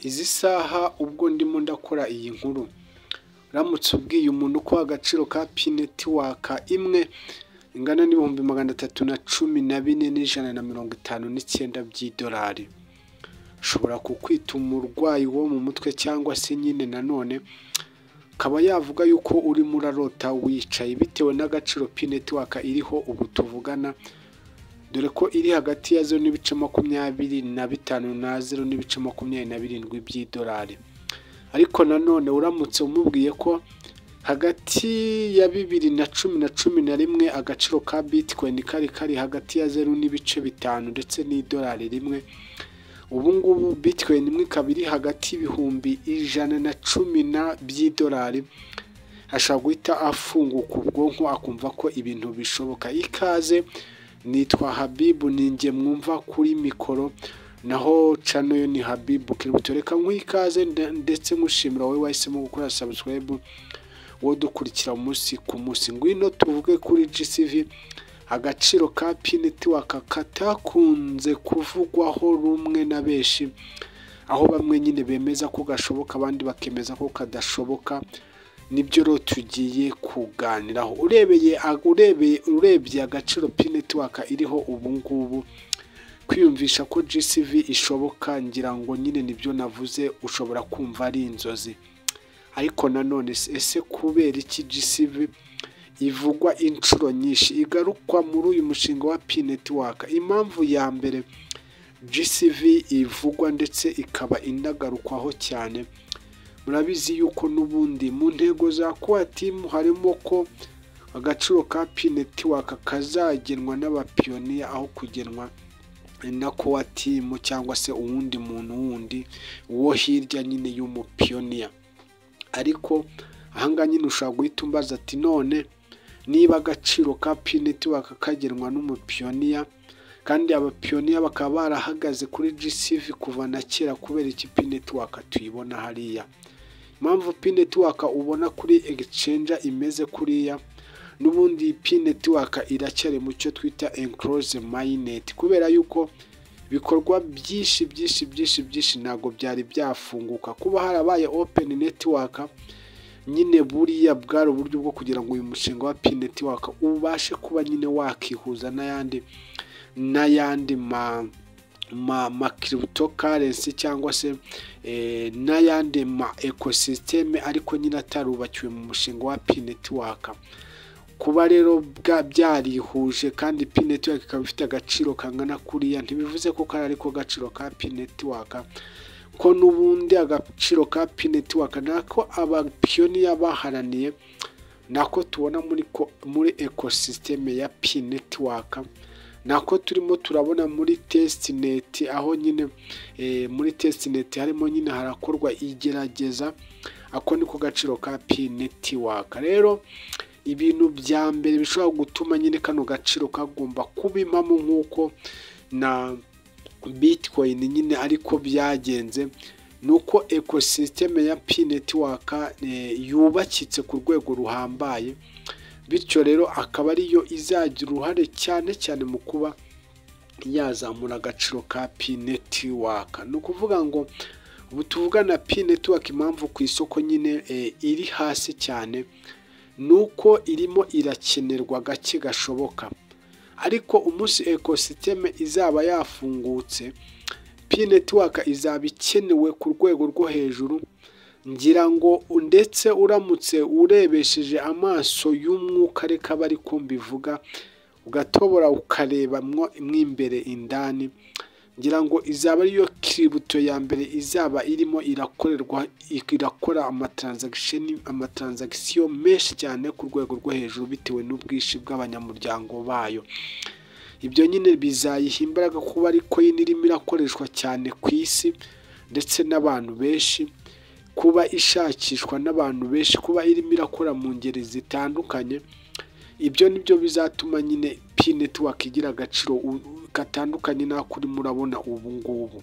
Izi saha ubwo ndimo ndakora iyi nkuru, uramutse ubwiye umuntu ko agaciro ka Pi Network imwe ingana n'314,159 by'idolari, ashobora kukwita umurwayi wo mu mutwe, cyangwa se nyine nanone akaba yavuga yuko urimo urarota wicaye, bitewe n'agaciro Pi Network iriho ubu tuvugana, dore ko iri hagati ya 0.25 na 0.27 by'idolari. Ariko nanone uramutse umubwiye ko hagati ya 2010 na 11 agaciro ka Bitcoin kari hagati ya 0.5 ndetse n'idolari 1, ubu ngubu Bitcoin imwe ikaba iri hagati y'110,000 by'idolari, ashobora guhita afunguka ubwonko akumva ko ibintu bishoboka. Ikaze, nitwa Habibu, ninjye mwumva kuri mikoro, naho channel yo ni Habibu Crypto. Reka nkuhe ikaze ndetse nkushimira wowe wahisemo gukora subscribe, wowe dukurikira umunsi ku munsi. Ngwino tuvuge kuri GCV, agaciro ka Pi Network katakunze kuvugwaho rumwe na benshi, aho bamwe nyine bemeza ko gashoboka, abandi bakemeza ko kadashoboka. Nibyo rero tugiye kuganiraho. Urebeye urebeye urebye agaciro Pi Network iriho ubu ngubu, kwiyumvisha ko GCV ishoboka, ngira ngo nyine nibyo navuze, ushobora kumva ari inzozi. Ariko nanone ese kubera iki GCV ivugwa inshuro nyinshi, igarukwa muri uyu mushinga wa Pi Network? Impamvu ya mbere GCV ivugwa ndetse ikaba inagarukwaho cyane, murabizi yuko n'ubundi mu ntego za Core Team harimo ko agaciro ka Pi Network kazagenwa n'abapioneer aho kugenwa na Core Team cyangwa se uwundi muntu wundi wo hirya nyine y'umupioneer. Ariko ahangaha nyine ushobora guhita umbaza ati: "None niba agaciro ka Pi Network kagenwa n'umupioneer, kandi abapioneer bakaba barahagaze kuri GCV kuva na kera, kubera iki Pi Network tuyibona hariya?" Impamvu Pi Network ubona kuri exchange imeze kuriya, n'ubundi Pi Network iracyari mu cyo twita enclosed mainnet, kubera yuko ibikorwa byinshi byinshi byinshi byinshi ntabwo byari byafunguka. Kuba harabaye open network nyine, buriya bwari uburyo bwo kugira ngo uyu mushinga wa Pi Network ubashe kuba nyine wakihuza n'ayandi ma cryptocurrency cyangwa se n'ayandi ma ecosystem, ariko nyine atarubakiwe mu mushinga wa Pi Network. Kuba rero byarihuje kandi Pi Network ikaba ifite agaciro kangana kuriya, ntibivuze ko kari ariko gaciro ka Pi Network, ko n'ubundi agaciro ka Pi Network nako abapioneer baharaniye, nako tubona muri ecosystem ya Pi Network, nako turimo turabona muri testnet, aho nyine muri testnet harimo nyine harakorwa igerageza. Ako niko gaciro ka Pi Network. Rero ibintu bya mbere bishobora gutuma nyine kano gaciro kagomba kuba impamo nk'uko na Bitcoin nyine ariko byagenze, ni uko ecosystem ya Pi Network yubakitse ku rwego ruhambaye. Bityo rero akaba ariyo izagira uruhare cyane cyane mu kuba yazamura agaciro ka Pi Network. Ni ukuvuga ngo ubu tuvugana, Pi Network impamvu ku isoko nyine iri hasi cyane ni uko irimo irakenerwa gake gashoboka. Ariko umunsi ecosystem izaba yafungutse, Pi Network izaba ikenewe ku rwego rwo hejuru. Ngira ngo ndetse uramutse urebesheje amaso y'umwuka, reka aba ariko mbivuga, ugatobora ukareba mo imbere indani, ngira ngo izaba ariyo crypto ya mbere izaba irimo irakorerwa, irakora amatransaction, amatransaction menshi cyane ku rwego rwo hejuru, bitewe n'ubwinshi bw'abanyamuryango bayo. Ibyo nyine bizayiha imbaraga kuba ari coin irimo irakoreshwa cyane ku isi ndetse n'abantu benshi, kuba ishakishwa n'abantu benshi, kuba irimo irakora mu ngeri zitandukanye. Ibyo nibyo bizatuma nyine Pi Network igira agaciro gatandukanye n'ako urimo urabona ubu ngubu.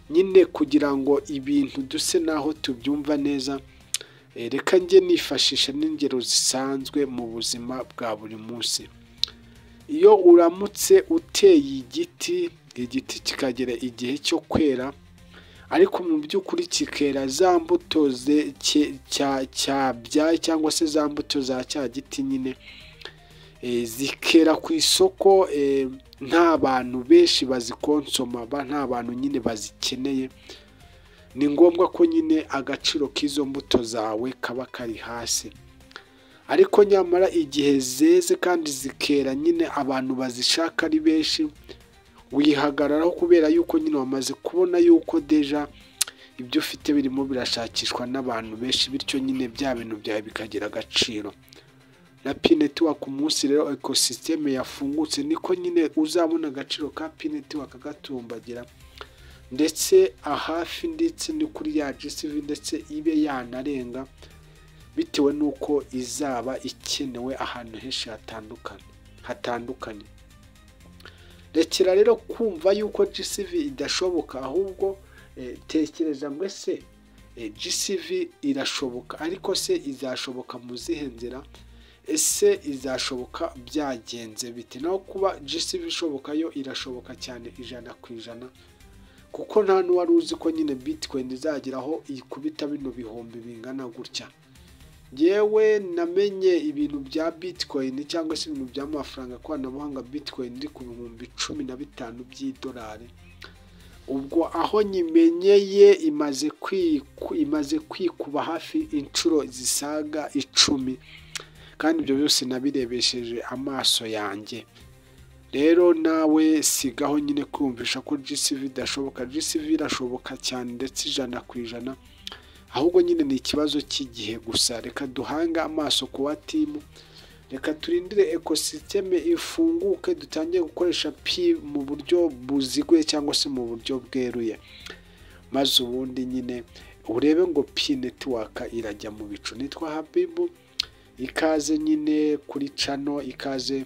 Nyine kugira ngo ibintu duse n'aho tubyumva neza, reka njye nifashisha n'ingero zisanzwe mu buzima bwa buri munsi. Iyo uramutse uteye igiti, igiti kikagera igihe cyo kwera, Ariko mu by'ukuri kikera za mbuto cyabyaye cyangwa se za mbuto za cya giti nyine zikera ku isoko nta bantu benshi bazikonsoma, nta bantu nyine bazikeneye. Ni ngombwa ko nyine agaciro k'izo mbuto zawe kaba kari hasi. Ariko nyamara igihe zeze kandi zikera nyine abantu bazishaka ari benshi, wihagararaho kubera yuko nyine wamaze kubona yuko déjà ibyo ufite birimo birashakishwa n'abantu benshi, bityo nyine bya bintu byawe bikagira agaciro. Na Pi Network, umunsi rero ecosystem yafungutse, niko nyine uzabona agaciro ka Pi Network gatumbagira, ndetse ahafi ndetse ni kuri ya GCV, ndetse ibe yanarenga, bitewe n'uko izaba ikenewe ahantu henshi hatandukanye. Rekera rero kumva yuko GCV idashoboka, ahubwo tekereza ngo: ese GCV irashoboka, ariko se izashoboka mu zihe nzira? Ese izashoboka byagenze bite? Naho kuba GCV ishoboka, yo irashoboka cyane 100%, kuko nta n'uwari uzi ko nyine Bitcoin izagera aho ikubita bino bihumbi bingana gutya. Yewe, namenye ibintu bya Bitcoin cyangwa se ibintu by'amafaranga koranabuhanga Bitcoin iri ku 15,000 by'idolari. Ubwo aho nyimenyeye imaze kwikuba hafi inshuro zisaga 10, kandi ibyo byose nabirebesheje amaso yanjye. Rero nawe sigaho nyine kumvisha ko GCV idashoboka. GCV irashoboka cyane, ndetse 100%, ahubwo nyine ni ikibazo cy'igihe gusa. Reka duhange amaso kuwa team, reka turindire ecosystem ifunguke, dutangire gukoresha Pi mu buryo buziguye cyangwa se mu buryo bweruye, maze ubundi nyine urebe ngo Pi Network irajya mu bicu. Nitwa Habibu, ikaze nyine kuri channel, ikaze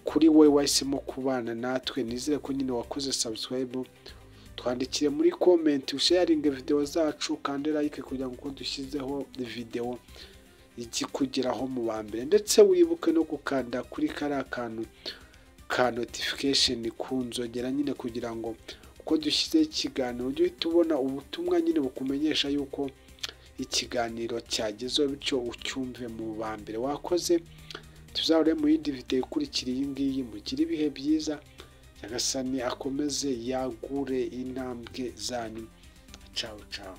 kuri we wahisemo kubana natwe. Nizere ko nyine wakoze subscribe. Twandikire muri comment, usharinge video zacu, kandi like kugira ngo uko dushyizeho video ikikugeraho mu ba mbere, ndetse wibuke no gukanda kuri kariya kantu ka notification, ku nzogera nyine, kugira ngo uko dushyizeho ikiganiro ujye uhita ubona ubutumwa nyine bukumenyesha yuko ikiganiro cyagezeho, bityo ucyumve mu ba mbere. Wakoze, tuzahure mu yindi video ikurikira iyi ngiyi. Mugire ibihe byiza, Nyagasani akomeze yagure intambwe zanyu. Ciao ciao.